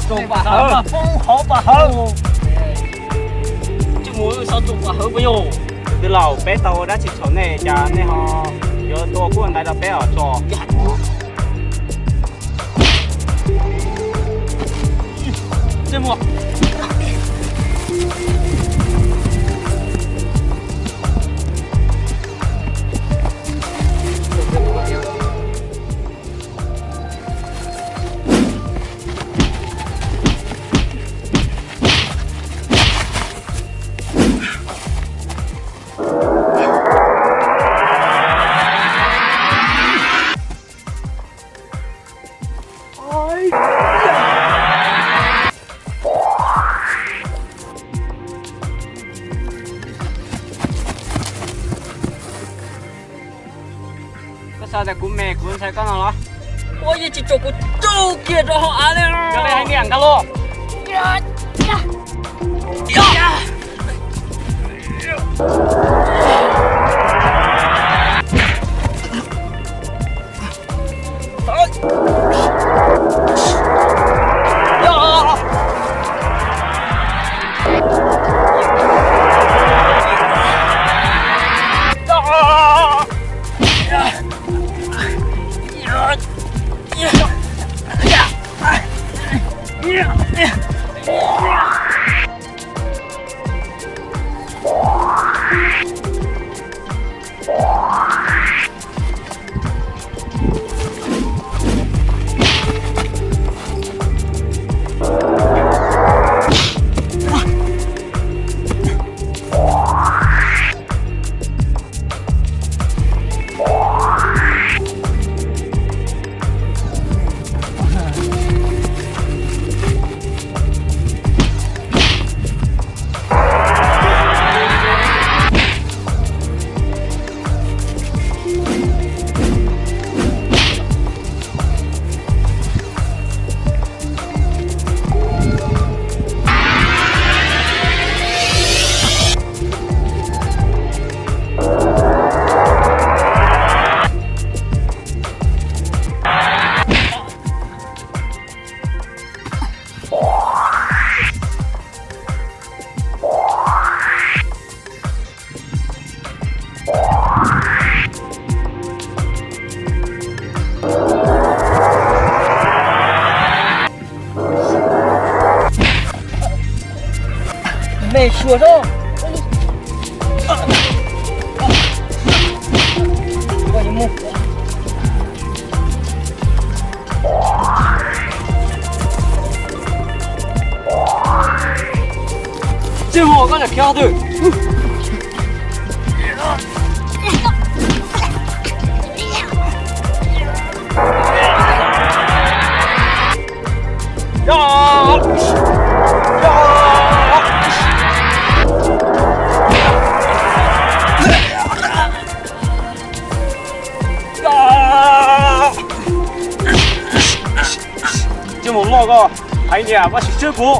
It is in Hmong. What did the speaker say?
Tsoom pam hawv, poob hauv pam hawv. Tsis mus xyov tsoom pam hawv puas yog? Tus tij laug, peb tau ua dab tsi txhaum nej cas nej ho yuav tua kuaj ntaiv rau peb os tso? Koj xav tias kuv me kuv ntshai koj no los? Ua yeej tsis tsuas kuv tsuj kiag rau hauv av li. Yog li hais niam nkag los. Me suav soj. Tsis muaj koj niam khiav twg. Tsis mus loj koj, hais tias Vajtswv saib kuv.